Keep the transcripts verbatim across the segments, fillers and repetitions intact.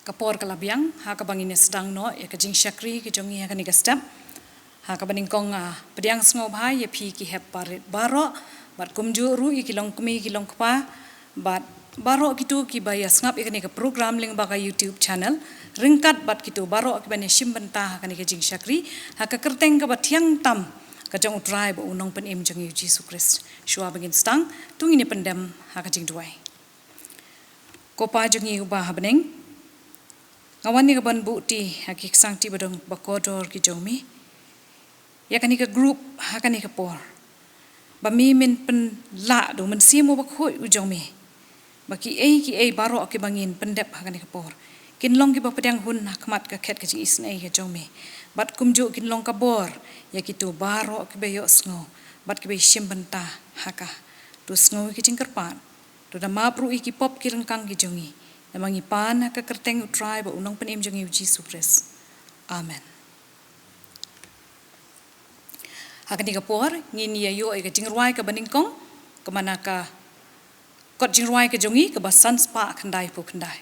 Ka por ka la biang, ha kaba ngin ïa sdang noh ïa ka jingshakri ka jong ngi ha kane ka step. Ha kaba nyngkong, ah, pdiang sngewbha ïa phi ki hep barit baroh, bad kumjuh ruh ïa ki longkmie ki longkpa, bad baroh kito kiba ïa sngap ïa kane ka program lyngba ka YouTube channel, ryngkat bad kito baroh kiba ïa shim bynta ha kane ka jingshakri, ha ka kyrteng kaba thiang tam ka jong U Trai bad U Nongpynim jong ngi U Jisu Khrist. Shuwa ba ngin sdang, to ngin ïa pyndem ha ka jingduwai. Ko Pa jong ngi uba ha bneng, nga wan ïa ka ban buh ti ha ki ksangti ba dang ba kordor ki jong mi. Ïa kane ka group ha kane ka por. Ba mi men pynlah da U Mynsiem Bakhuid u jong mi. Ba kiei kiei baroh kiba ngin pyndep ha kane ka por, kin long kiba pdiang hun ha khmat ka khet ka jingisynei ka jong mi. Bad kumjuh kin long ka bor ïa kito baroh kiba ïohsngew bad kiba shim bynta ha ka. To sngew ïa ki jingkyrpad. To da map ruh ïa ki pop ki ryngkang ki jong ngi. Namar ngi pan ha ka kyrteng U Trai bad U Nongpynim jong ngi U Jisu Khrist. Amen. Ha kane ka por, ngin ïa ïoh ïa ka jingrwai kaba nyngkong, ka mana ka kot jingrwai ka jong ngi kaba san spah khyndai phew khyndai.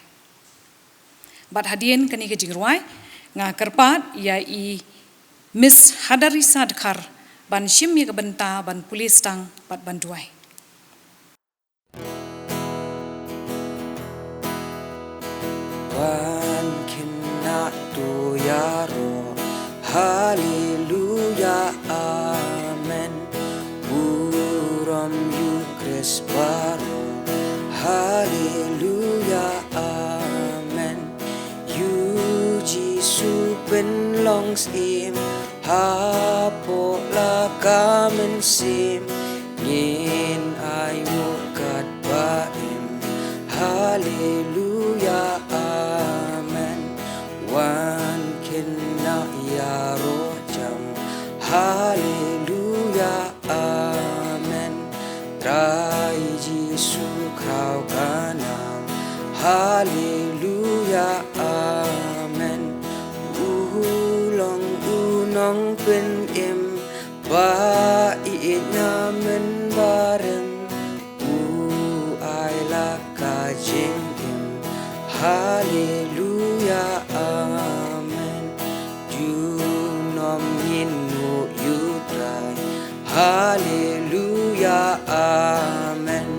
Bad hadien kane ka jingrwai, nga kyrpad ïa i Miss Hadarisa Dkhar ban shim ïa ka bynta ban pule sdang bad ban duwai. Wan khynnah to ïaroh, Haleluya, Amen. Burom ïa U Khrist baroh, Haleluya, Amen. Ïa U Jisu pynlong syiem, hapoh la ka mynsiem, ngin ai nguh katba im. Haleluya, amen. Wan khynnah ïaroh jam. Haleluya, amen. Trai Jisu khraw ka nam. Haleluya, amen. U long U Nongpynim, ba ïeit na mynbarim. U ai la ka jingim. Haleluya, amen. Junom ngin nguh ïa U Trai. Haleluya, amen.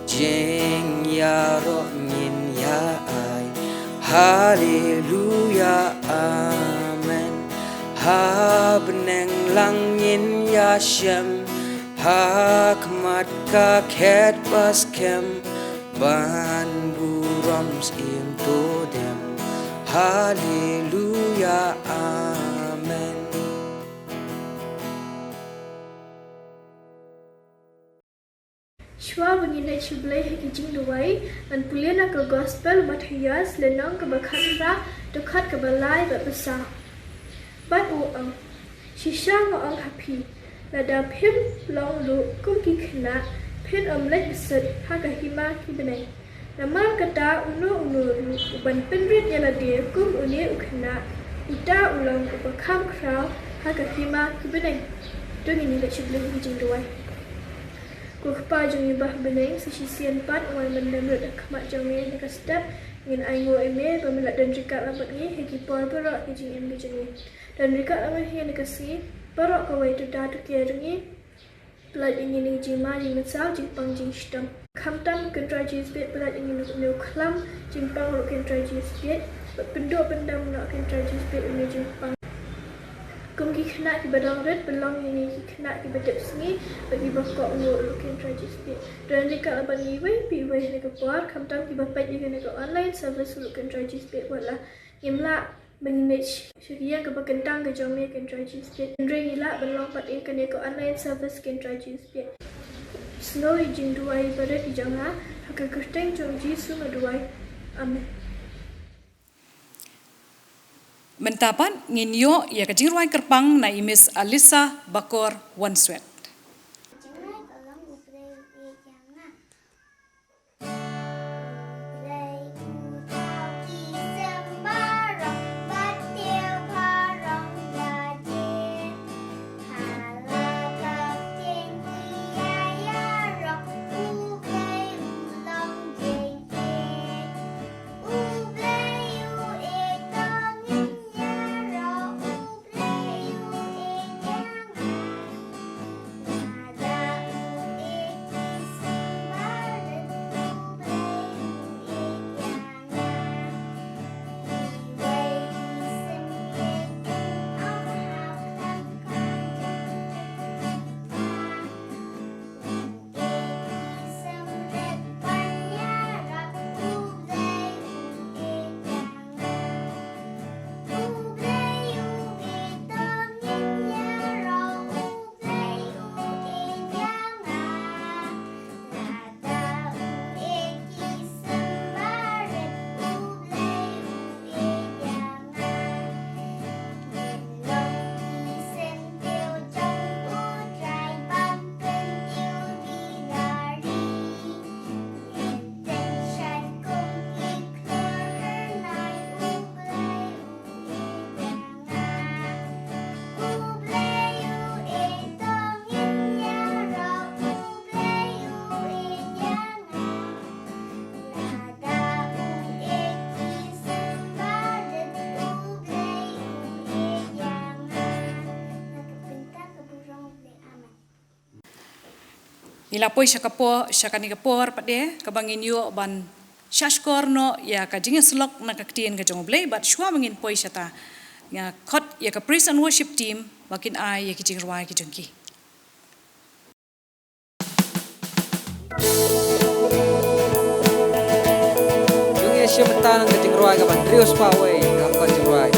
Jingïaroh ngin ïa ai. Haleluya, amen. Ha bneng lang ngin ïashem, ha khmat ka khet ba skhem, ban burom syiem to dem. Haleluya, amen. Shuwa ba ngin leit sha Blei ha ki jingduwai, ngan pule na ka Gospel u Mathaios, lynnong kaba khatphra, dkhot kaba lai bad ba saw. Bad u ong, shisha nga ong ha phi, lada phim long ruh kum ki khynnah, phin ym leit bsut ha ka hima ki bneng. Namar kata uno uno ruh uban pynrit ïa lade kum une u khynnah, uta u long uba kham khraw ha ka hima ki bneng. To ngin ïa leit sha Blei ha ki jingduwai. Ko Kpa jong ngi ba ha bneng, sa shisien pat nga wan ban dem lut ha khmat jong me ha kane ka step. Ngin ainguh ïa me ba me la don ryngkat lang bad ngi ha ki por baroh ki jingim ki jong ngi. Don ryngkat lang bad ngi ha kane ka sngi, baroh kawei to da to kiar ïa ngi. Pynlait ïa ngi na ki jingma jingmynsaw, jingpang jingshitom. Khamtam ko Kynrad Jisu Khrist, pynlait ïa ngi na u khlam jingpang ruh ko Kynrad Jisu Khrist. Bad pynduh pyndam noh ko Kynrad Jisu Khrist ïa ngi jingpang. Kum ki khynnah kiba dang rit, pynlong ïa ngi ki khynnah kiba dep sngi bad kiba kohnguh ruh ko Kynrad Jisu Khrist. Don ryngkat lang bad ngi iwei pa iwei ha kane ka por, khamtam kiba peit ïa kane ka online service ruh ko Kynrad Jisu Khrist, wat la ngim lah ba ngin leit sha ka ïing kaba kyntang ka jong me ko Kynrad Jisu Khrist. Hynrei ngi lah ban long pat ïa kane ka online service ko Kynrad Jisu Khrist. Sngew ïa ki jingduwai barit ki jong nga, ha ka kyrteng jong U Jisu nga duwai. Amen. Mynta pat ngin ïoh ïa ka jingrwai kyrpang na i Miss Alisa Bakor Wanswet. Ngi la poi sha ka por, sha kane ka por pat de, kaba ngin ïoh ban shahshkor noh ïa ka jingïasyllok na ka ktien ka jong U Blei, bad shuwa ba ngin poi shata, nga khot ïa ka praise and worship team ba kin ai ïa ki jingrwai ki jong ki. Jong ngi shim tang ka jingrwai kaba hynriew spah wei, ka khot jingrwai.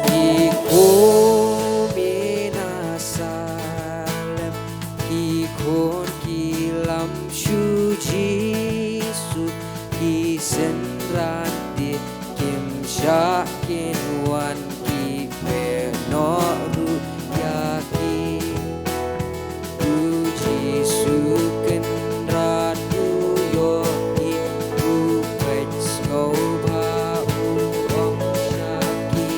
Ki khun ki na Salem, ki khun ki lam sha U Jisu, ki synran te kim shah kin wan, ki pynnoh ruh ïa ki. U Jisu Kynrad u ïohi, u peit sngewbha, u ong sha ki,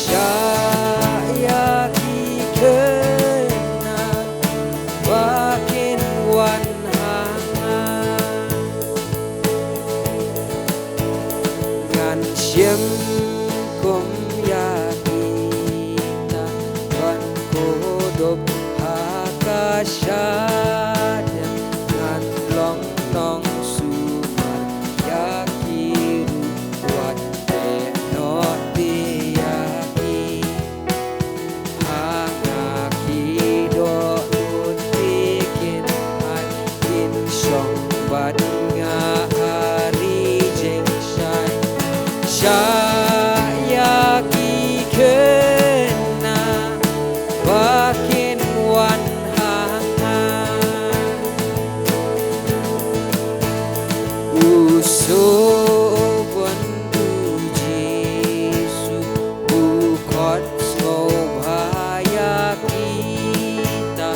shah ïa ki khynnah ba kin wan ha nga. Ngan shim kum ïa kita ban kdup ha ka shadem, ngan long nongsumar ïa ki ruh, wat pynnoh te ïa ki. Ha nga ki dohnud te kin ai, kin shong bad nga ha ri jingshai. Shah ïa ki khynnah ba kin wan ha nga. U sngewbha U Jisu, u khot sngewbha ïa kita,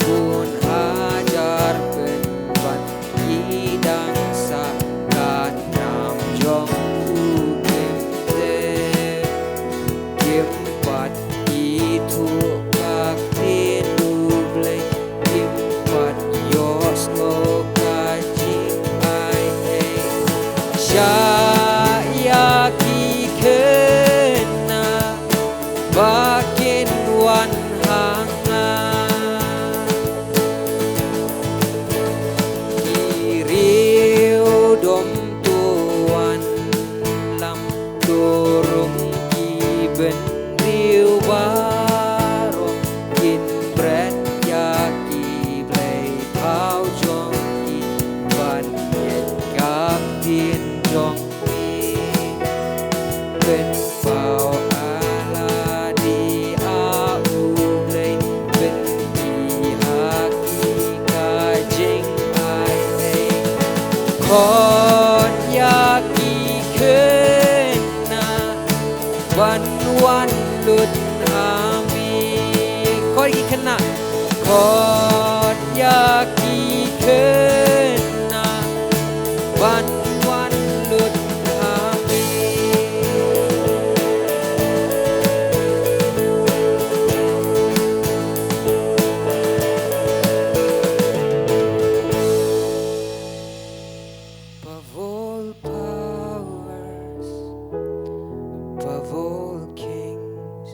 bun hajar pynban ki dang sah ka nam jong u kim tip. Kim pat ithuh ka ktien U Blei, kim pat ïohsngew ka jingai-ei. Shah ïa ki khynnah ba kin wan ha nga. Ki riew dom to wan lam, to rung ki bynriew baroh, kin bret ïa ki blei thaw jong ki, ban ïeit ka ktien jong ki. Pynpaw ha lade, ah U Blei, pynti ha ki ka jingai-ei. Khot ïa ki khynnah ban wan lut ha me. Khot ïa ki khynnah. Khot ïa ki khynnah ban wan lut ha me. Above all powers, above all kings,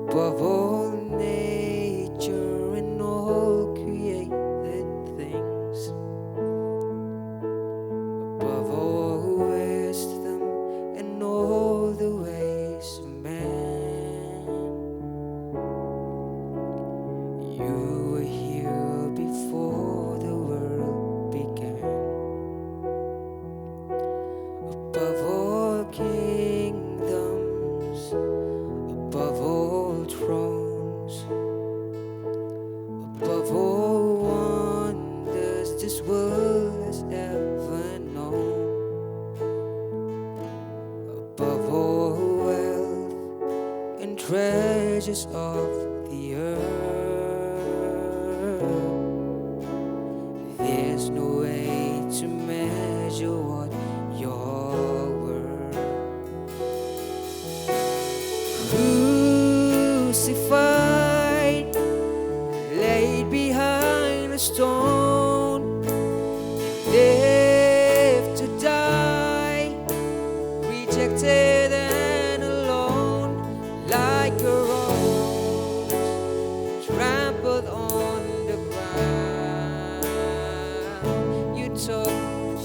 above all nature and all created things, above all wisdom and all the ways of man, you were here before the world began. Above all kingdoms, above all thrones, above all wonders this world has ever known, above all wealth and treasures of the earth, there's no way to measure what you're worth. Crucified, laid behind a stone, there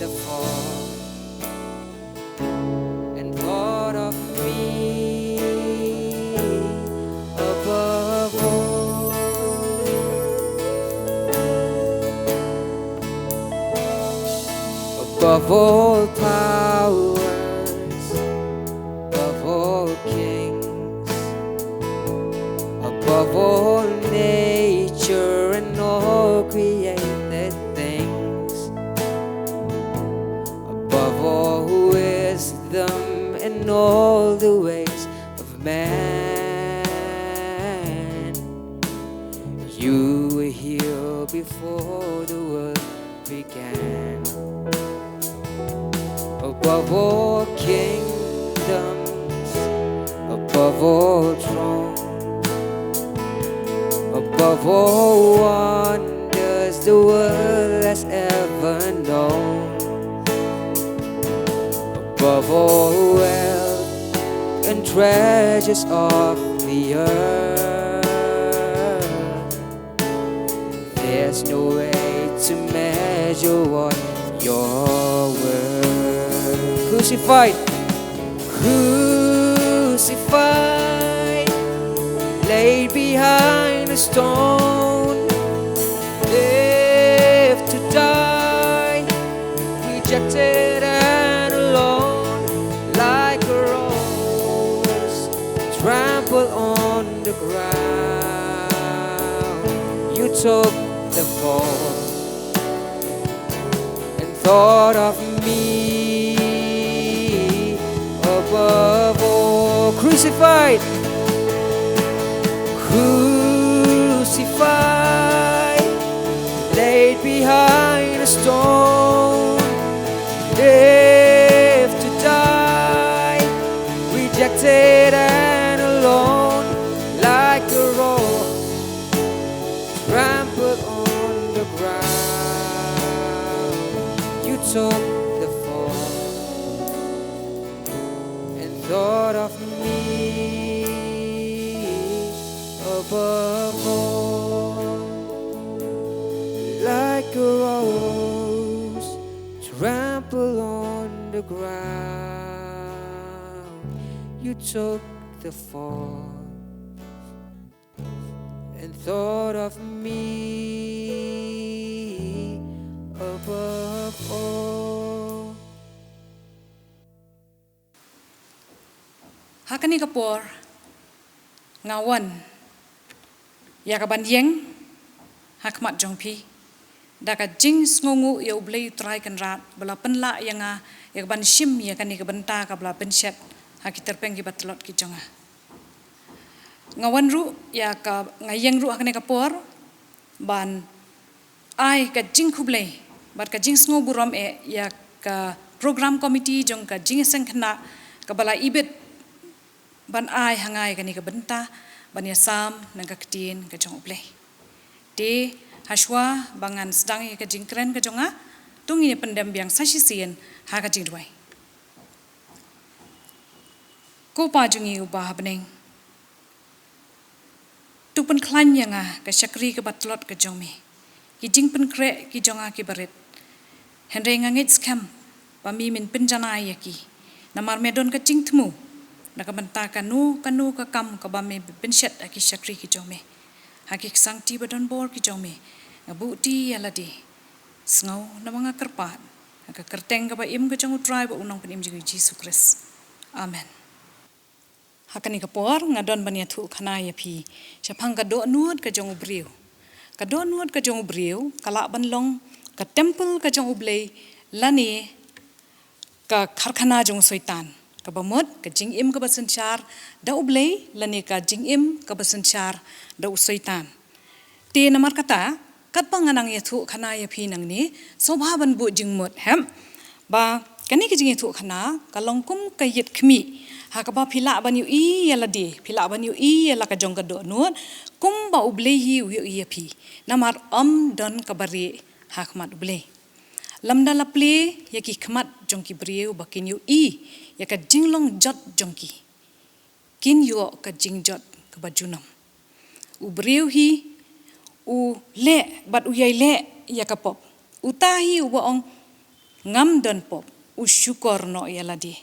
the fall and thought of me above all, above all powers, above all kings, above all nature and all created things, above all wisdom and all the ways of man. You were here before the world began. Above all kingdoms, above all thrones, above all wonders the world has ever known, above all wealth and treasures of the earth, there's no way to measure what you're worth. Crucified, crucified, laid behind a stone, left to die, rejected and alone, like a rose trampled on the ground. You took the fall and thought of me above all. Crucified, crucified, laid behind a stone, left to die, rejected and alone, like a rose trampled on the ground. You took the fall and thought of me above all, like a rose trampled on the ground. You took the fall and thought of me above all. Ha kane ka por nga wan ïa ka ban ïeng ha khmat jong phi da ka jingsngewnguh ïa U Blei U Trai Kynrad ba la pynlah ïa nga ïa ka ban shim ïa kane ka bynta kaba la pynshet ha ki tyrpeng kiba tlot ki jong nga. Nga wan ruh ïa ka, nga ïeng ruh ha kane ka por ban ai ka jingkhublei bad ka jingsngewburom eh ïa ka program committee jong ka jingïaseng khynnah kaba la ibit ban ai ha nga ïa kane ka bynta ban ïasam na ka ktien ka jong U Blei. Te hashwa ba ngan sdang ïa ka jingkren ka jong nga, to ngin ïa pyndem biang sa shisien ha ka jingduwai. Ko Pa jong ngi uba ha bneng, to pynkhlaiñ ïa nga ka shakri kaba tlot ka jong me. Ki jingpynkhreh ki jong nga kiba rit, hynrei nga ngeit skhem ba me men pynjanai ïa ki, namar me don ka jingthmu na ka bynta kano kano ka kam kaba me pynshet ha ki shakri ki jong me. Ha ki ksangti ba don bor ki jong me nga buh ti ïa lade, sngew namar nga kyrpad ha ka kyrteng kaba im ka jong U Trai bad U Nongpynim jong ngi Jisu Khrist. Amen. Ha kane ka por nga don ban ïathuh khana ïa phi shaphang ka dohnud ka jong u briew. Ka dohnud ka jong u briew ka lah ban long ka temple ka jong U Blei lane ka karkhana jong u Soitan. Kaba mut ka jingim kaba synshar da U Blei lane ka jingim kaba synshar da u Soitan. Te namar kata, katba nga nang ïathuh khana ïa phi nangne, sngewbha ban buh jingmut, hep. Ba kane ka jingïathuh khana ka long kum ka ïit khmih ha kaba phi lah ban ïohi ïa lade, phi lah ban ïohi ïa la ka jong ka dohnud, kumba U Blei hi u ïohi ïa phi. Namar ym don kaba rieh ha khmat U Blei. Lymda la plie ïa ki khmat jong ki briew ba kin ïohi ïa ka jinglong jot jong ki, kin ïoh ka jingjot kaba junom. U briew hi u leh bad u ïai leh ïa ka pop. Uta hi uba ong, ngam don pop, u shukor noh ïa lade.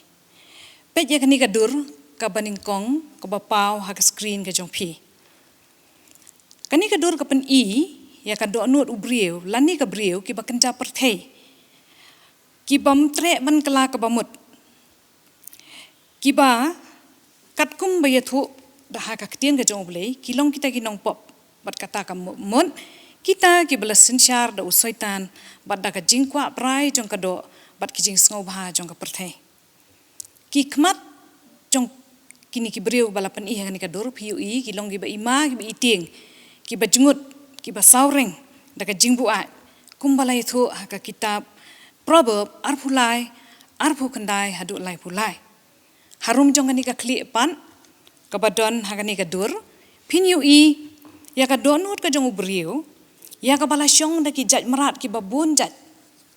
Peit ïa kane ka dur kaba nyngkong kaba paw ha ka screen ka jong phi. Kane ka dur ka pyni ïa ka dohnud u briew lane ka briew kiba kynja pyrthei, kibym treh ban kylla kaba mut, kiba katkum ba ïathuh da ha ka ktien ka jong U Blei ki long kita ki nongpop, bad kata ka mu-, mut kita kiba la synshar da u Soitan bad da ka jingkwah brai jong ka doh bad ki jingsngewbha jong ka pyrthei. Ki khmat jong kine ki briew ba la pyni ha kane ka dur, phi ïohi ki long kiba ima, kiba itieng, kiba jngut, kiba sawreng da ka jingbuaid, kumba la ïathuh ha ka kitab Proverb arphew lai, arphew khyndai haduh laiphew lai. Harum jong kane ka khlieh pat kaba don ha kane ka dur, phin ïohi ïa ka dohnud ka jong u briew, ïa kaba la shong da ki jait mrad kiba bun jait,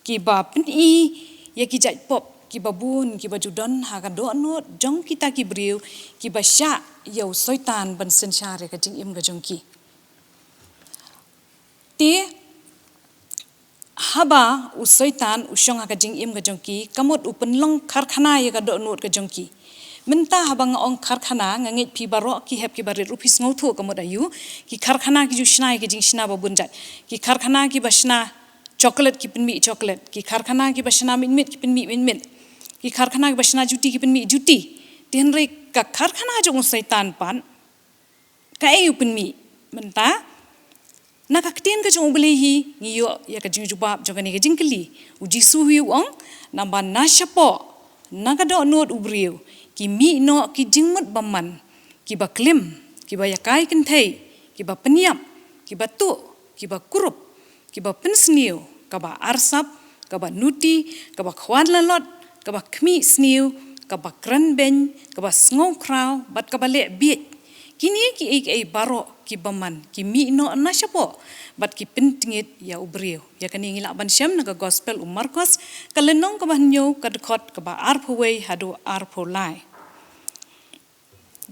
kiba pyni ïa ki jait pop kiba bun kiba ju don ha ka dohnud jong kita ki briew kiba shah ïa u Soitan ban synshar ïa ka jingim ka jong ki. Te haba u Soitan u shong ha ka jingim ka jong ki, ka mut u pynlong karkhana ïa ka dohnud ka jong ki. Mynta haba nga ong karkhana, nga ngeit phi baroh ki hep kiba rit ruh phi sngewthuh ka mut aïu. Ki karkhana ki ju shna ïa ki jingshna ba bun jait. Ki karkhana kiba shna chocolate ki pynmih chocolate, ki karkhana kiba shna mitmit ki pynmih mitmit, ki karkhana kiba shna juti ki pynmih juti. Te hynrei ka karkhana jong u Soitan pat, kaei u pynmih? Mynta na ka ktien ka jong U Blei hi ngi ïoh ïa ka jingjubab jong kane ka jingkylli. U Jisu hi u ong, naba na shapoh, na ka dohnud u briew, ki mih noh ki jingmut bymman, kiba klim, kiba ïakai kynthei, kiba pynïap, kiba tuh, kiba kurup, kiba pynsniew, kaba arsap, kaba nuti, kaba khwan lalot, kaba khmih sniew, kaba kren beiñ, kaba sngewkhraw bad kaba leh bieit. Kine kiei kiei baroh ki bymman ki mih noh na shapoh bad ki pyntngit ïa u briew. Ïa kane ngi lah ban shem na ka Gospel u Markos, ka lynnong kaba hynñiew, ka dkhot kaba arphew wei haduh arphew lai.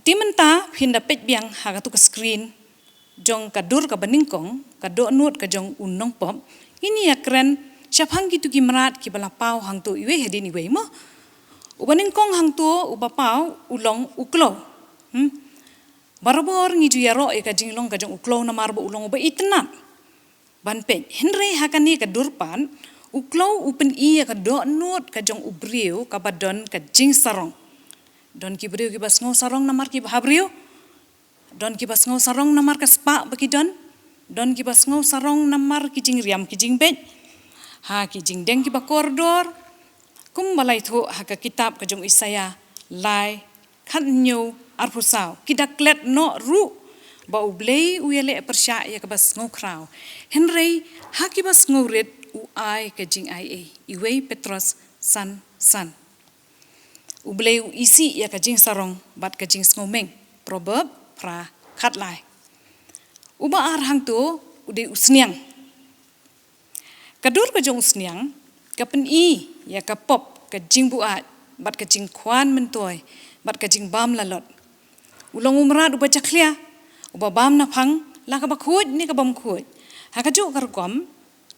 Te mynta phin da peit biang ha katu ka screen jong ka dur kaba nyngkong, ka dohnud ka jong u nongpop. Ngin ïa kren shaphang kitu ki mrad kiba la paw hangto iwei hadien iwei mo. Uba nyngkong hangto uba paw u long u kloi. Hmm. Barabor ngi ju ïaroh ïa ka jinglong ka jong u kloi namar ba u long uba itynnad ban peit. Hynrei ha kane ka dur pat, u kloi u pyni ïa ka dohnud ka jong u briew kaba don ka jingsarong. Don ki briew kiba sngewsarong namar ki bhabriew. Don kiba sngewsarong namar ka spah ba ki don. Don kiba sngewsarong namar ki jingriam ki jingbeit, ha ki jingdeng kiba kordor. Kumba la ïathuh ha ka kitab ka jong u Isaïah lai, khathynñiew, arphew saw, ki da klet noh ruh ba U Blei u ïaleh pyrshah ïa kaba sngewkhraw, hynrei ha kiba sngewrit u ai ka jingaiei. Iwei Petros san san. U Blei u isih ïa ka jingsarong bad ka jingsngewmeng. Proverb phra khatlai. Uba ar hangto u dei u sniang. Ka dur ka jong u sniang ka pyni ïa ka pop, ka jingbuaid bad ka jingkhwan myntoi bad ka jingbam lalot. U long u mrad uba jakhlia, uba bam naphang, la kaba khuid ne kabym khuid. Ha kajuh ka rukom,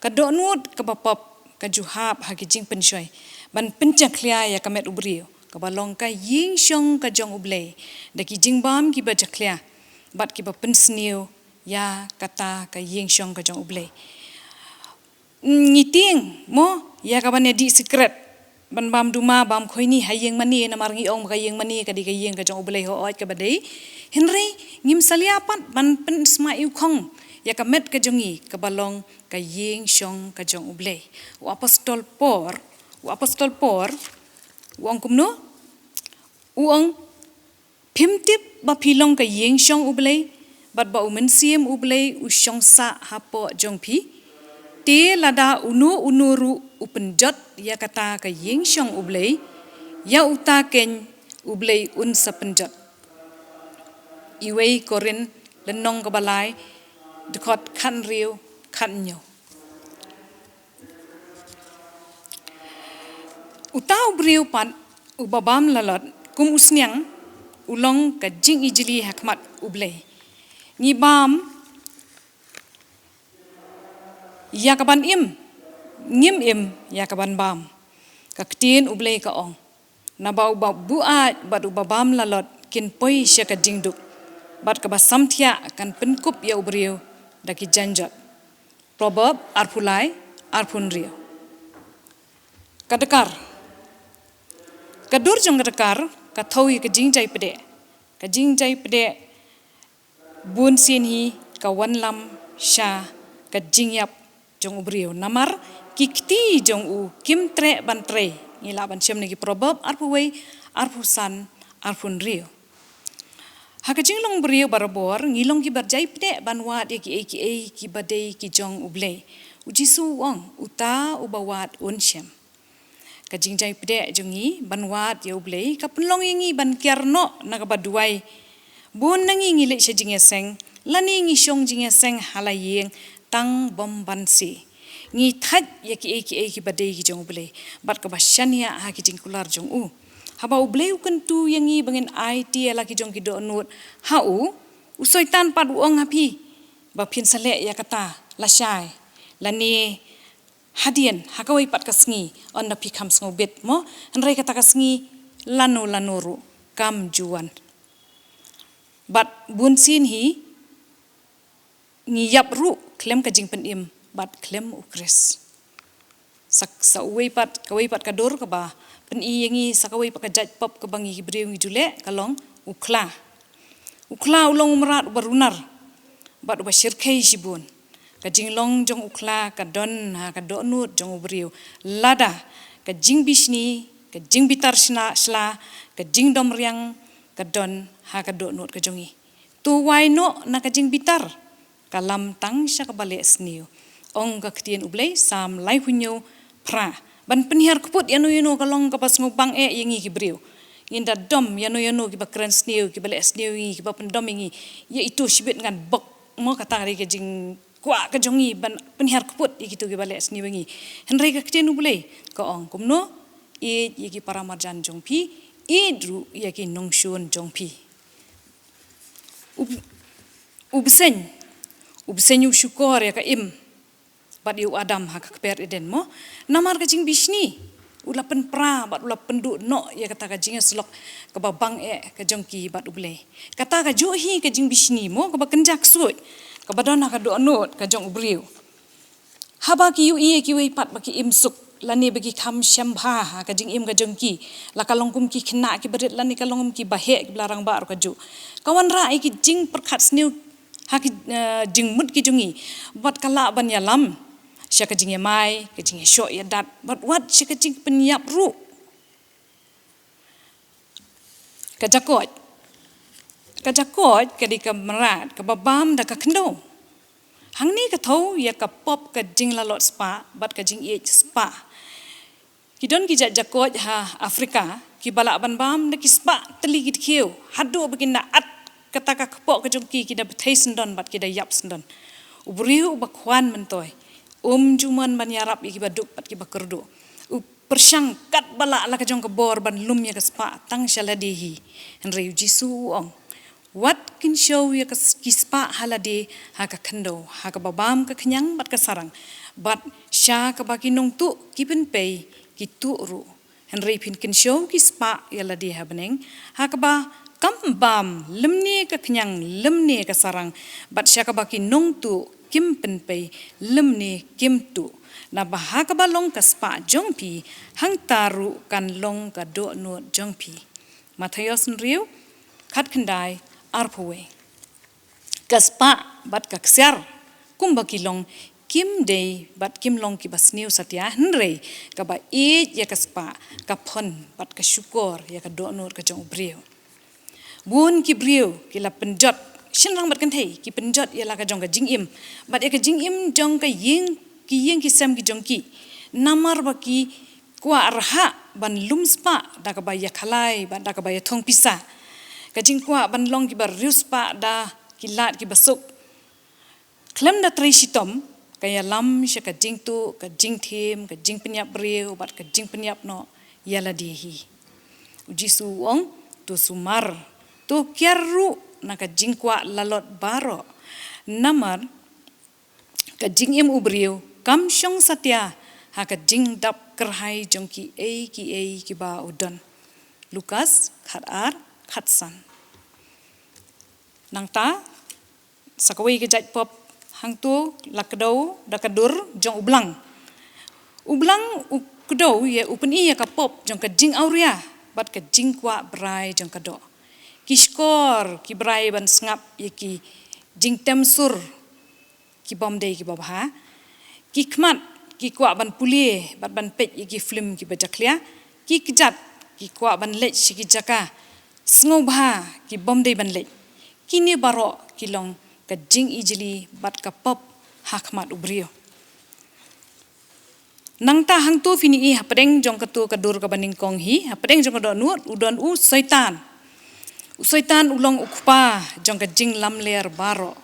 ka dohnud kaba pop ka ju hap ha ki jingpynshoi ban pynjakhlia ïa ka met u briew, kaba long ka ïingshong ka jong U Blei, da ki jingbam kiba jakhlia bad kiba pynsniew ïa kata ka ïingshong ka jong U Blei. Ngi tieng mo ïa kaban ïadih sikret, ban bam duma, bam khoini ha ïing mane, namar ngi ong ba ka ïing mane ka dei ka ïing ka jong U Blei, hooid kaba dei. Hynrei ngim salia pat ban pynsma iwkhong ïa ka met ka jong ngi kaba long ka ïingshong ka jong U Blei. U apostol Paul, u apostol Paul u ong kumno? U ong, phim tip ba phi long ka ïingshong U Blei, bad ba U Mynsiem U Blei u shong sah hapoh jong phi? Te lada uno uno ruh u pynjot ïa kata ka ïingshong U Blei, ïa uta keiñ U Blei un sa pynjot. Iwei Korinth lynnong kaba lai, dkhot khathynriew, khathynñiew. Uta u briew pat uba bam lalot kum u sniang, u long ka jingijli ha khmat U Blei. Ngi bam ïa kaban im, ngim im ïa kaban bam. Ka ktien U Blei ka ong, naba uba buaid bad uba bam lalot kin poi sha ka jingduk, bad kaba samthiah kan pynkup ïa u briew da ki janjot. Proverb arphew lai, arphew hynriew. Ka dakar. Ka dur jong ka dakar ka thew ïa ka jingjai pdeh. Ka jingjai pdeh bun sien hi ka wanlam sha ka jingïap jong u briew. Namar ki kti jong u kim treh ban trei. Ngi lah ban shem na ki Proverb arphew wei, arphew san, arphew hynriew. Ha ka jinglong briew barabor, ngi long kiba jai pdeh ban wad ïa kiei kiei kiba dei ki jong U Blei. U Jisu u ong, uta uba wad un shem. Ka jingjai pdeh jong ngi ban wad ïa U Blei ka pynlong ïa ngi ban kiar noh na kaba duwai. Bun na ngi ngi leit sha jingïaseng, lane ngi shong jingïaseng ha la ïing tang bym banse. Ngi thait ïa kiei kiei kiba dei ki jong U Blei bad kaba shaniah ha ki jingkular jong u. Haba U Blei u kyntu ïa ngi ba ngin aiti ïa la ki jong ki dohnud ha u, u Soitan pat u ong ha phi ba phin sa leh ïa kata lashai, lane hadien ha kawei pat ka sngi, ynda phi kham sngewbit mo, hynrei kata ka sngi lano lano ruh kam ju wan. Bad bun sien hi ngi ïap ruh khlem ka jingpynim bad khlem U Khrist. Sa, sa uwei pat, kawei pat ka dur kaba pyni ïa ngi sa kawei pat ka jait pop kaba ngi ki briew ngi ju leh ka long u khla. U khla u long u mrad uba runar bad uba shyrkhei shibun. Ka jinglong jong u khla ka don ha ka dohnud jong u briew. Lada ka jingbishni, ka jingbitar shna, shla, ka jingdom riang ka don ha ka dohnud ka jong ngi. To wai noh na ka jingbitar, ka lam tang sha kaba leh sniew. Ong ka ktien U Blei, Salm laiphew hynñiew phra, ban pynhiar kput ïano ïano ka long kaba sngewbang eh ïa ngi ki briew. Ngin da dom ïano ïano kiba kren sniew, kiba leh sniew ïa ngi, kiba pyndom ïa ngi. Ïa ito shibit ngan bok mo, kata ka dei ka jingkwah ka jong ngi ban pynhiar kput ïa kito kiba leh sniew ïa ngi. Hynrei ka ktien U Blei ka ong kumno, ïeit ïa ki para marjan jong phi, ïeit ruh ïa ki nongshun jong phi. U, u bseiñ, u bseiñ u shukor ïa ka Im bad ïa u Adam ha ka kper Eden mo. Namar ka jingbishni u la pynpra bad u la pynduh noh ïa kata ka jingïasyllok kaba bang eh ka jong ki bad U Blei. Kata ka juh hi ka jingbishni mo, kaba kynja ksuid, kaba don ha ka dohnud ka jong u briew. Haba ki ïohi ïa kiwei pat ba ki im suk, lane ba ki kham shem bha ha ka jingim ka jong ki, la ka long kum ki khynnah kiba rit, lane ka long kum kiba heh kiba la rangbah ruh kajuh. Ka wanrah ïa ki jingpyrkhat sniew ha ki, eh, jingmut ki jong ngi. Bad ka lah ban ïalam sha ka jingïamai, ka jingïashoh ïadat, bad wat sha ka jingpynïap ruh. Ka jakoit. Ka jakoit ka dei ka mrad kaba bam da ka khyndew. Hangne ka thew ïa ka pop ka jinglalot spah bad ka jingïeit spah. Ki don ki jait jakoit ha Afrika kiba lah ban bam da ki spah tylli ki dkhiew, haduh ba kin da at kata ka kpoh ka jong ki, ki da bthei syndon bad ki da ïap syndon. U briew uba khwan myntoi um ju mon ban ïarap ïa kiba duk bad kiba kyrduh. U pyrshang katba lah la ka jong ka bor ban lum ïa ka spah tang sha lade hi. Hynrei U Jisu u ong, wat kynshew ïa ka s-, ki spah ha lade ha ka khyndew, ha kaba bam ka khñiang bad ka sarang, bad sha kaba ki nongtuh ki pynpei ki tuh ruh. Hynrei phin kynshew ki spah ïa lade ha bneng, ha kaba kam bam lymne ka khñiang lymne ka sarang, bad sha kaba ki nongtuh kim pynpei lymne kim tuh. Naba ha kaba long ka spah jong phi, hangta ruh kan long ka dohnud jong phi. Mathaios hynriew, khatkhyndai, arphew wei. Ka spah bad ka ksiar, kumba ki long, kim dei bad kim long kiba sniew satia, hynrei kaba ïeit ïa ka spah ka phon bad ka shukor ïa ka dohnud ka jong u briew. Bun ki briew ki la pynjot, shynrang bad kynthei, ki pynjot ïa la ka jong ka jingim bad ïa ka jingim jong ka ïing, ki ïing ki sem ki jong ki. Namar ba ki kwah rhah ban lum spah da kaba ïakhalai bad da kaba ïathong pisa. Ka jingkwah ban long kiba riewspah da ki lad kiba suk. Khlem da trei shitom, ka ïalam sha ka jingtuh, ka jingthiem, ka jingpynïap briew bad ka jingpynïap noh ïa lade hi. U Jisu u ong, to sumar, to kiar ruh na ka jingkwah lalot baroh. Namar ka jingim u briew kam shong satia ha ka jingdap kyrhai jong kiei kiei kiba u don. Lukas khat ar, khat san. Nangta, sa kawei ka jait pop hangto la kdew da ka dur jong u blang. U blang u kdew ïa u pyni ïa ka pop jong ka jingawria bad ka jingkwah brai jong ka doh. Ki shkor ki brai ban sngap ïa ki jingtem sur ki bym dei kiba bha. Ki khmat ki kwah ban pule bad ban peit ïa ki film kiba jakhlia. Ki kjat ki kwah ban leit sha ki jaka sngewbha ki bym dei ban leit. Kine baroh ki long ka jingijli bad ka pop ha khmat u briew. Nangta hangto phin ïohi hapdeng jong kato ka dur kaba nyngkong hi, hapdeng jong ka dohnud u don u Soitan. U Soitan u long u kpa jong ka jinglamler baroh.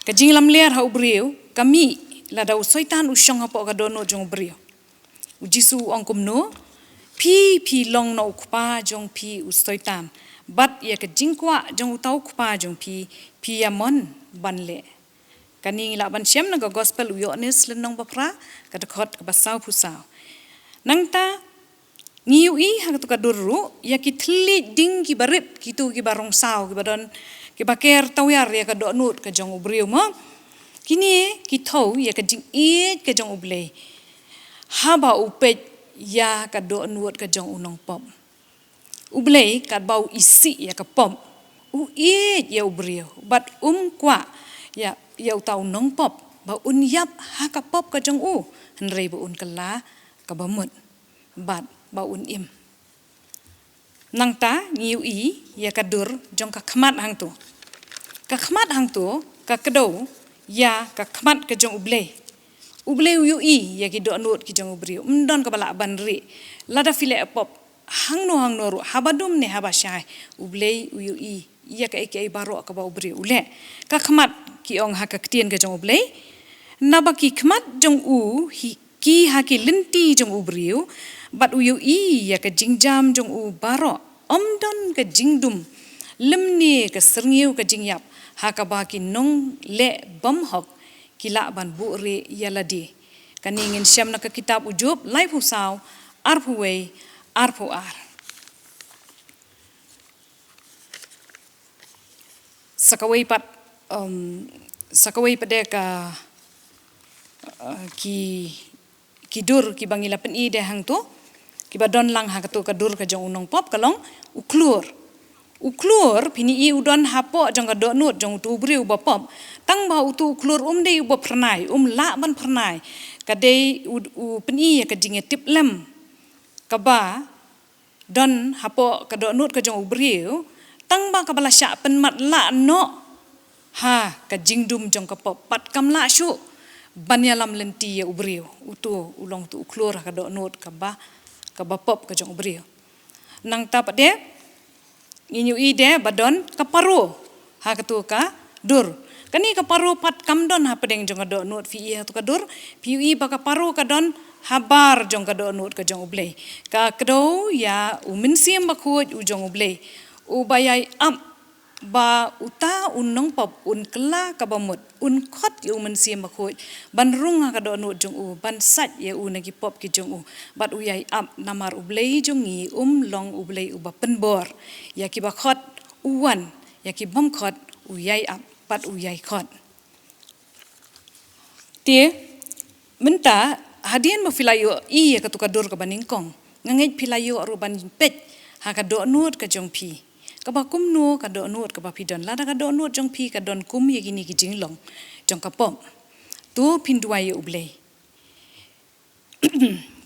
Ka jinglamler ha u briew ka mih lada u Soitan u shong hapoh ka dohnud jong u briew. U Jisu u ong kumno? Phi, phi long noh u kpa jong phi u Soitan, bad ïa ka jingkwah jong uta u kpa jong phi, phi ïa mon ban leh. Kane ngi lah ban shem na ka Gospel u Ïoannis lynnong ba phra, ka dkhot kaba sawphew saw. Nangta ngi ïohi ha kato ka dur ruh ïa ki thylliej ding kiba rit, kito kiba rong saw, kiba don, kiba ker tawiar ïa ka dohnud ka jong u briew mo. Kine ki thew ïa ka jingïeit ka jong U Blei haba u peit ïa ka dohnud ka jong u nongpop. U Blei katba u isih ïa ka pop, u ïeit ïa u briew bad um kwah ïa, ïa uta u nongpop ba un ïap ha ka pop ka jong u, hynrei ba un kylla kaba mut bad ba un im. Nangta ngi ïohi ïa ka dur jong ka khmat hangto. Ka khmat hangto ka kdew ïa ka khmat ka jong U Blei. U Blei u ïohi ïa ki dohnud ki jong u briew, ym don kaba lah ban rieh. Lada phi leh pop hangno hangno ruh, haba dum ne haba shai, U Blei u ïohi ïa kaei kaei baroh kaba u briew u leh. Ka khmat ki ong ha ka ktien ka jong U Blei, naba ki khmat jong u hi, ki ha ki lynti jong u briew, bad u ïohi ïa ka jingjam jong u baroh. Ym don ka jingdum lymne ka syrngiew ka jingïap ha kaba ki nongleh bymhok ki lah ban buhrieh ïa lade. Kane ngin shem na ka kitab u Job laiphew saw, arphew wei, arphew ar. Sa kawei pat, um, sa kawei pat de ka, uh, ki, ki dur kiba ngi la pyni de hangto, kiba don lang ha kato ka dur ka jong u nongpop ka long u khlur. U khlur phin ïohi u don hapoh jong ka dohnud jong uto u briew uba pop. Tangba uto u khlur um dei uba phyrnai, um lah ban phyrnai. Ka dei u, u pyni ïa ka jingïatiplem kaba don hapoh ka dohnud ka jong u briew, tangba kaba la shah pynmatlah noh ha ka jingdum jong ka pop, bad kam lah shuh ban ïalam lynti ïa u briew. Uto u long uto u khlur ha ka dohnud kaba, kaba pop ka jong u briew. Nangta pat de ngin ïohi de ba don ka paro ha kato ka dur. Kane ka paro pat kam don hapdeng jong ka dohnud, phi ïohi ha kato ka dur, phi ïohi ba ka paro ka don habar jong ka dohnud ka jong U Blei. Ka kdew ïa u Mynsiem Bakhuid u jong U Blei, uba ïai ap ba uta u nongpop un kylla kaba mut, un khot ïa u Mynsiem Bakhuid ban rung ha ka dohnud jong u, ban sait ïa u na ki pop ki jong u. Bad u ïai ap namar U Blei jong ngi um long U Blei uba pynbor ïa kiba khot, u wan ïa ki bym khot, u ïai ap bad u ïai khot. Te mynta, hadien ba phi la ïohi ïa kato ka dur kaba nyngkong, nga ngeit phi la ïoh ruh ban peit ha ka dohnud ka jong phi, kaba kumno ka dohnud kaba phi don. Lada ka dohnud jong phi ka don kum ïa kine ki jinglong jong ka pop, to phin duwai ïa U Blei.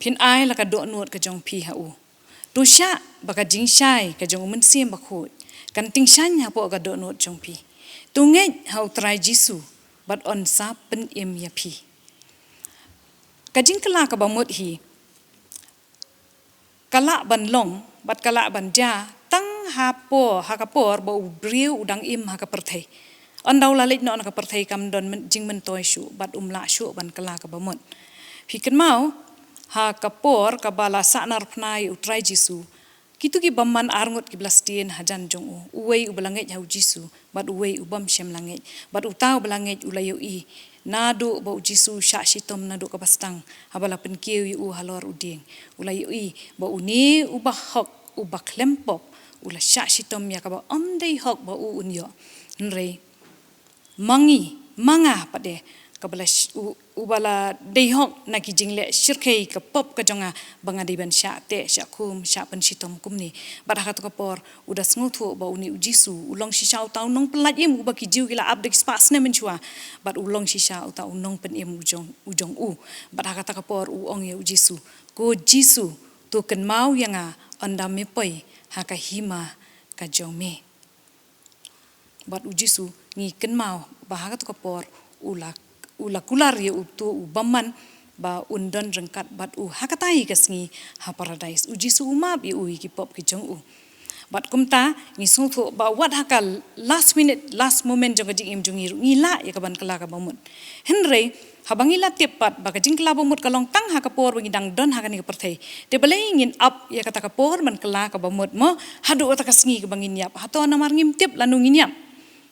Phin ai la ka dohnud ka jong phi ha u. To shah ba ka jingshai ka jong u Mynsiem Bakhuid kan tyngshaiñ hapoh ka dohnud jong phi. To ngeit ha u Trai Jisu bad un sa pynim ïa phi. Ka jingkylla kaba mut hi ka lah ban long bad ka lah ban jia tang ha por, ha ka por ba u briew u dang im ha ka pyrthei. Ynda u la leit noh na ka pyrthei kam don myn-, jingmyntoi shuh bad um lah shuh ban kylla kaba mut. Phi kynmaw ha ka por kaba la sahnarphna ïa u Trai Jisu, kito ki bymman arngut kiba la sdien hajan jong u, uwei uba la ngeit ha u Jisu bad uwei u bym shym la ngeit. Bad uta uba la ngeit u la ïohi Naduh ba u Jisu u shah shitom naduh kaba sdang, haba la pynkiew ïa u halor u dieng, u la ïohi ba une uba hok, uba khlem pop, u la shah shitom ïa kaba ym dei hok ba u un ïoh. Hynrei ma ngi, ma nga pat de, kaba la sh-, u, uba la dei hok na ki jingleh shyrkhei ka pop ka jong nga, ba nga dei ban shah teh, shah khum, shah pynshitom kumne. Bad ha kato ka por, u da sngewthuh ba une u Jisu u long shisha uta u nongpynlait im uba ki Jiw ki la ap da ki spah snem mynshuwa. Bad u long shisha uta u nongpynim u jong, u jong u. Bad ha kata ka por u ong ïa u Jisu, "Ko Jisu, to kynmaw ïa nga ynda me poi ha ka hima ka jong me." Bad u Jisu ngi kynmaw ba ha kato ka por u la, u la kular ïa uto u bymman ba un don ryngkat bad u ha katai ka sngi ha Paradais. U Jisu u map ïa u ïa ki pop ki jong u. Bad kumta ngi sngewthuh ba wat ha ka last minute, last moment jong ka jingim jong ngi ruh ngi lah ïa kaban kylla kaba mut. Hynrei haba ngi la tip pat ba ka jingkylla ba mut ka long tang ha ka por ba ngi dang don ha kane ka pyrthei. Te balei ngin ap ïa kata ka por ban kylla kaba mut mo, haduh kata ka sngi kaba ngin ïap? Hato namar ngim tip lano ngin ïap?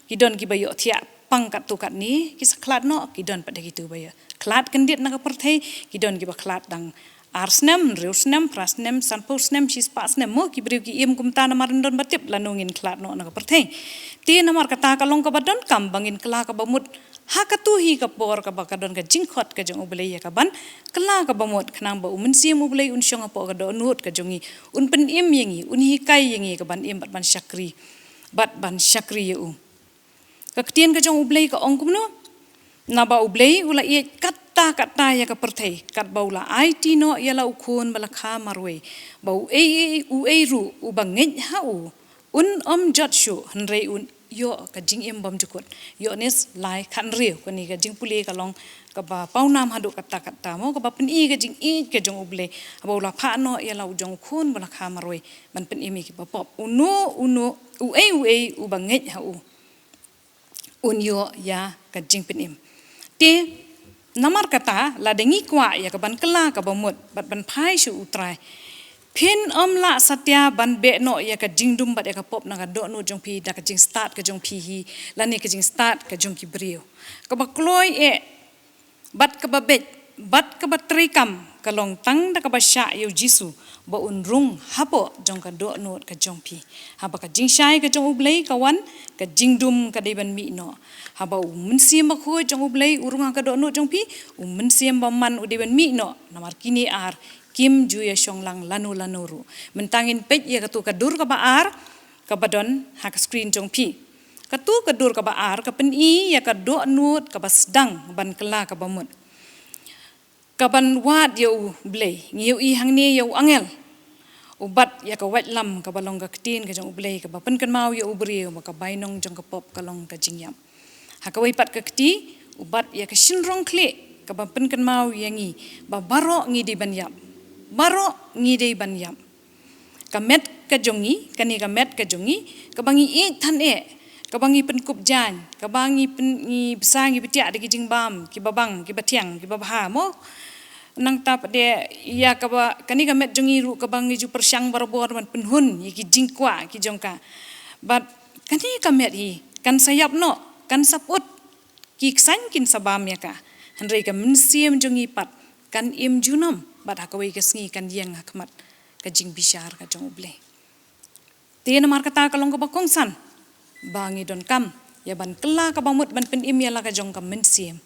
Ki don kiba ïoh thiah pang katto katne, ki sa khlad noh, ki don pat de kito ba ïoh khlad kyndit na ka pyrthei, ki don kiba khlad dang ar snem, hynriew snem, phra snem, sanphew snem, shispah snem mo, ki briew ki im kumta namar ym don ba tip lano ngin khlad noh na ka pyrthei. Te namar kata ka long kaba donkam ba ngin kylla kaba mut ha kato hi ka por kaba ka don ka jingkhot ka jong U Blei ïa kaban kylla kaba mut, khnang ba U Mynsiem U Blei un shong hapoh ka dohnud ka jong ngi, un pynim ïa ngi, un hikai ïa ngi kaban im bad ban shakri, bad ban shakri ïa u. Ka ktien ka jong U Blei ka ong kumno? Naba U Blei u la ïeit katta katta ïa ka pyrthei, katba u la aiti noh ïa la u khun ba la kha marwei, ba uei uei ruh uba ngeit ha u un ym jot shuh, hynrei un ïoh ka jingim bymjukut. Ïoannis lai khathynriew, kane ka jingpule ka long kaba pawnam haduh katta katta mo, kaba pyni ka jingïeit ka jong U Blei, haba u la phah noh ïa la u jong u khun ba la kha marwei ban pynim ïa kiba pop. Uno uno, uei uei uba ngeit ha u un ïoh ïa ka jingpynim. Te namar kata, lada ngi kwah ïa kaban kylla kaba mut bad ban phai sha U Trai, phin ym lah satia ban beh noh ïa ka jingdum bad ïa ka pop na ka dohnud jong phi da ka jingstad ka jong phi hi, lane ka jingstad ka jong ki briew. Kaba kloi eh bad kaba beit bad kaba treikam ka long tang da kaba shah ïa U Jisu ba un rung hapoh jong ka dohnud ka jong phi, haba ka jingshai ka jong U Blei ka wan, ka jingdum ka dei ban mih noh. Haba U Mynsiem Bakhuid jong U Blei u rung ha ka dohnud jong phi, U Mynsiem Bymman u dei ban mih noh. Namar kine ar kim ju ïa shong lang lano lano ruh. Mynta ngin peit ïa kato ka dur kaba ar kaba don ha ka screen jong phi. Kato ka dur kaba ar ka pyni ïa ka dohnud kaba sdang ban kylla kaba mut, kaban wad ïa U Blei. Ngi ïohi hangne ïa u angel u bat ïa ka waitlam kaba long ka ktien ka jong U Blei, kaba pynkynmaw ïa u briew ba ka bainong jong ka pop ka long ka jingïap. Ha kawei pat ka kti, u bat ïa ka shynrong khlieh kaba pynkynmaw ïa ngi ba baroh ngi dei ban ïap. Baroh ngi dei ban ïap. Ka met ka jong ngi, kane ka met ka jong ngi, kaba ngi ïeit than eh, kaba ngi pynkup jaiñ, kaba ngi pyn-, ngi bsa ngi btiah da ki jingbam kiba bang, kiba thiang, kiba bha mo. Nangta pat de ïa kaba, kane ka met jong ngi ruh kaba ngi ju pyrshang barabor ban pynhun ïa ki jingkwah ki jong ka. Bad kane ka met hi kan sa ïap noh, kan sa put, ki ksain kin sa bam ïa ka. Hynrei ka mynsiem jong ngi pat kan im junom, bad ha kawei ka sngi kan ïeng ha khmat ka jingbishar ka jong U Blei. Te namar kata ka long kaba kongsan ba ngi donkam ïa ban kylla kaba mut ban pynim ïa la ka jong ka mynsiem.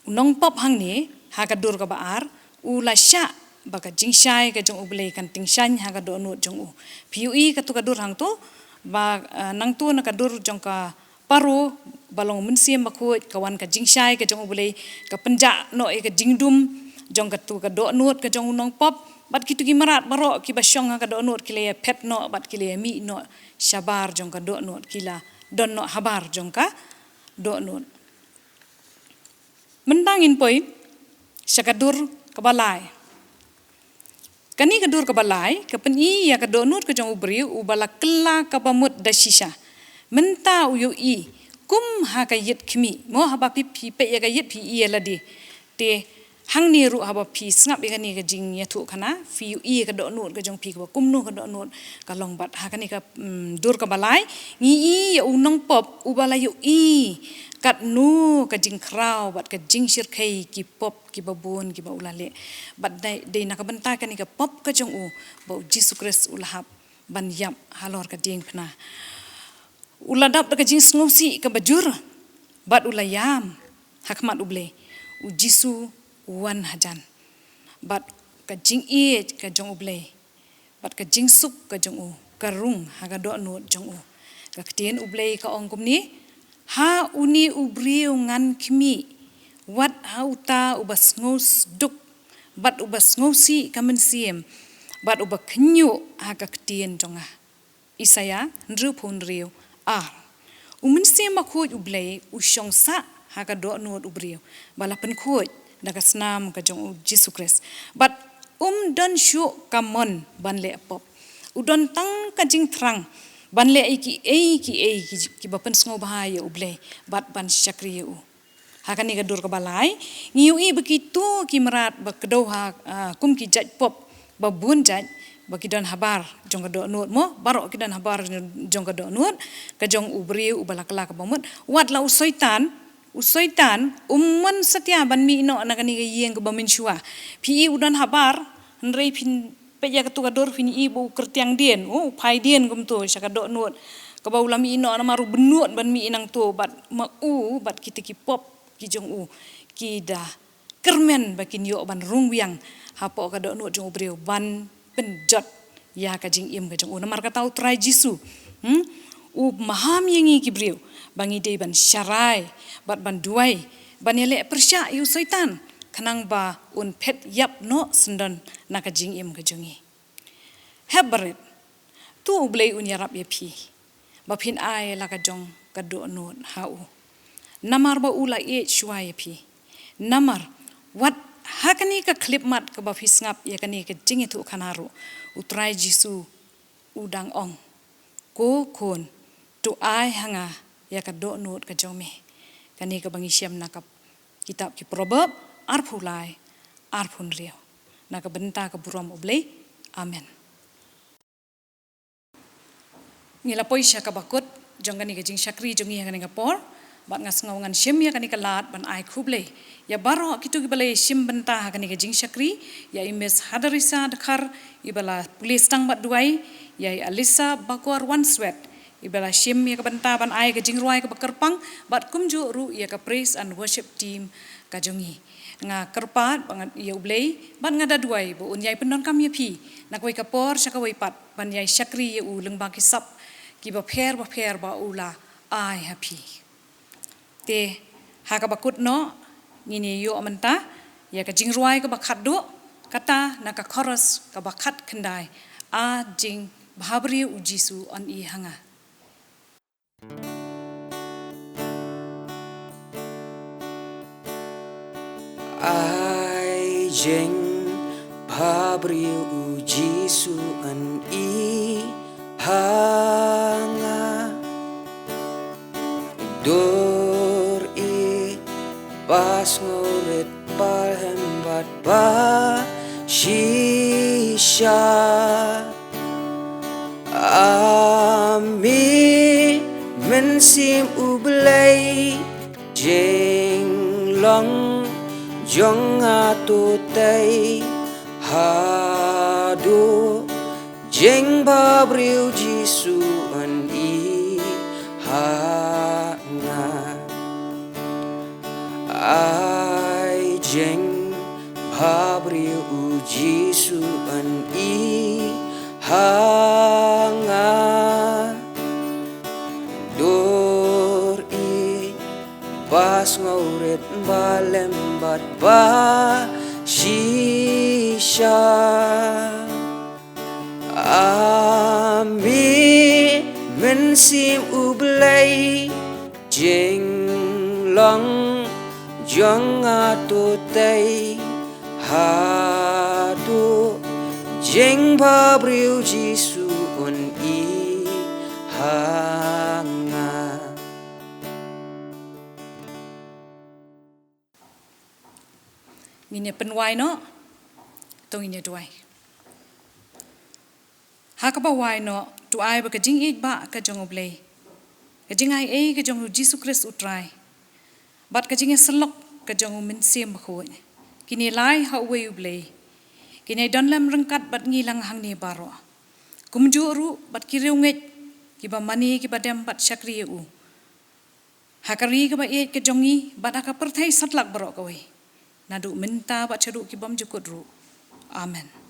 U nongpop hangne ha ka dur kaba ar u la shah ba ka jingshai ka jong U Blei kan tyngshaiñ ha ka dohnud jong u. Phi ïohi kato ka dur hangto ba, eh, nangto na ka dur jong ka Paro ba long U Mynsiem Bakhuid, ka wan ka jingshai ka jong U Blei, ka pynjah noh ïa ka jingdum jong kato ka dohnud ka jong u nongpop, bad kito ki mrad baroh kiba shong ha ka dohnud ki la ïa phet noh bad ki la ïa mih noh shabar jong ka dohnud, ki la don noh habar jong ka dohnud. Mynta ngin poi sha ka dur kaba lai. Kane ka dur kaba lai ka pyni ïa ka dohnud ka jong u briew uba la kylla kaba mut da shisha. Mynta u ïohi kum ha ka ïit khmih, mo, haba phi, phi peit ïa ka ïit phi i ïa lade. Te Hangne ruh haba phi sngap ïa kane ka jingïathuhkhana, phi ïohi ka dohnud ka jong phi kaba kumno ka dohnud ka long bad ha kane ka, mm, dur kaba lai, ngi i ïa u nongpop uba la ïohi katno ka jingkhraw bad ka jingshyrkhei ki pop kiba bun kiba u la leh. Bad dei, dei na ka bynta kane ka pop ka jong u ba u Jisu Khrist u la hap ban ïap halor ka diengphna. U la dap da ka jingsngewsih kaba jur bad u la ïam ha khmat U Blei. U Jisu u wan hajan bad ka jingïeit ka jong U Blei bad ka jingsuk ka jong u ka rung ha ka dohnud jong u. Ka ktien U Blei ka ong kumne: Ha une u briew ngan khmih, wat ha uta uba sngewsduk bad uba sngewsih ka mynsiem bad uba khynñiuh ha ka ktien jong nga. Isaïah hynriewphew hynriew, ar. U Mynsiem Bakhuid U Blei u shong sah ha ka dohnud u briew ba la pynkhuid da ka snam ka jong u Jisu Khrist. Bad um don shuh ka mon ban leh pop. U don tang ka jingthrang ban leh ïa kiei kiei ki, kiba pynsngewbha ïa U Blei bad ban shakri ïa u. Ha kane ka dur kaba lai, ngi ïohi ba kito ki mrad ba kdew ha, ah, kum ki jait pop ba bun jait, ba ki don habar jong ka dohnud mo, baroh ki don habar jong ka dohnud ka jong u briew uba la kylla kaba mut. Wat la u Soitan, u Soitan um mon satia ban mih noh na kane ka ïing kaba mynshuwa. Phi i u don habar, hynrei phin peit ïa kato ka dur phin i ba u kyrtiang dien, u phai dien kumto sha ka dohnud kaba u la mih noh, namar u bynnud ban mih nangto. Bad ma u bad kita ki pop ki jong u ki da kyrmen ba kin ïoh ban rung biang hapoh ka dohnud jong u briew ban pynjot ïa ka jingim ka jong u. Namar kata U Trai Jisu, hmm, u maham ïa ngi ki briew ba ngi dei ban sharai bad ban duwai ban ïaleh pyrshah ïa u Soitan khnang ba un phet ïap noh syndon na ka jingim ka jong ngi. Hep barit, to U Blei un ïarap ïa phi ba phin ai la ka jong ka dohnud ha u, namar ba u la ïeit shuwa ïa phi. Namar wat ha kane ka khyllipmat kaba phi sngap ïa kane ka jingïathuhkhana ruh, U Trai Jisu u dang ong, ko khun, to ai ha nga ïa ka dohnud ka jong me. Kane kaba ngi shem na ka kitab ki Proverb arphew lai, arphew hynriew. Na ka bynta ka burom U Blei. Amen. Ngi la poi sha kaba kut jong kane ka jingshakri jong ngi ha kane ka por. Bad nga sngew ngan shim ïa kane ka lad ban ai khublei ïa baroh kito kiba la shim bynta ha kane ka jingshakri, ïa i Miss Hadarisa Dkhar iba la pule sdang bad duwai, ïa i Alisa Bakor Wanswet iba la shim ïa ka bynta ban ai ka jingrwai kaba kyrpang, bad kumjuh ruh ïa ka praise and worship team ka jong ngi. Nga kyrpad ba nga ïa U Blei bad nga da duwai ba un ïai pyndonkam ïa phi na kawei ka por sha kawei pat ban ïai shakri ïa u lyngba ki sap kiba pher bapher ba u la ai ha phi. Te ha kaba kut noh ngin ïa ïoh mynta ïa ka jingrwai kaba khatduh, kata na ka chorus kaba khatkhyndai: A jingbhabriew U Jisu yn i ha nga. Ai jingbhabriew U Jisu yn i ha nga. Dur i ba sngewrit ba lem bad ba shisha. A mi Mynsiem U Blei, jinglong jong nga to tei haduh jingbhabriew Jisu yn i ha nga. Ai jingbhabriew U Jisu yn i ha nga. Dur i ba sngewrit ba lem bad ba shisha. A mi Mynsiem U Blei, jinglong jong nga to tei haduh jingbhabriew Jisu yn i ha nga. Ngin ïa pynwai noh, to ngin ïa duwai. Ha kaba wai noh, to ai ba ka jingïeit ba ka jong U Blei, ka jingai ei ka jong U Jisu Khrist U Trai, bad ka jingïasyllok ka jong U Mynsiem Bakhuid, kin ïa lai ha uwei U Blei, kin ïa don lem ryngkat bad ngi lang hangne baroh, kumjuh ruh bad ki riewngeit kiba mane kiba dem bad shakri ïa u, ha ka ri kaba ïeit ka jong ngi bad ha ka pyrthei satlak baroh kawei, naduh mynta bad shaduh ki bymjukut ruh. Amen.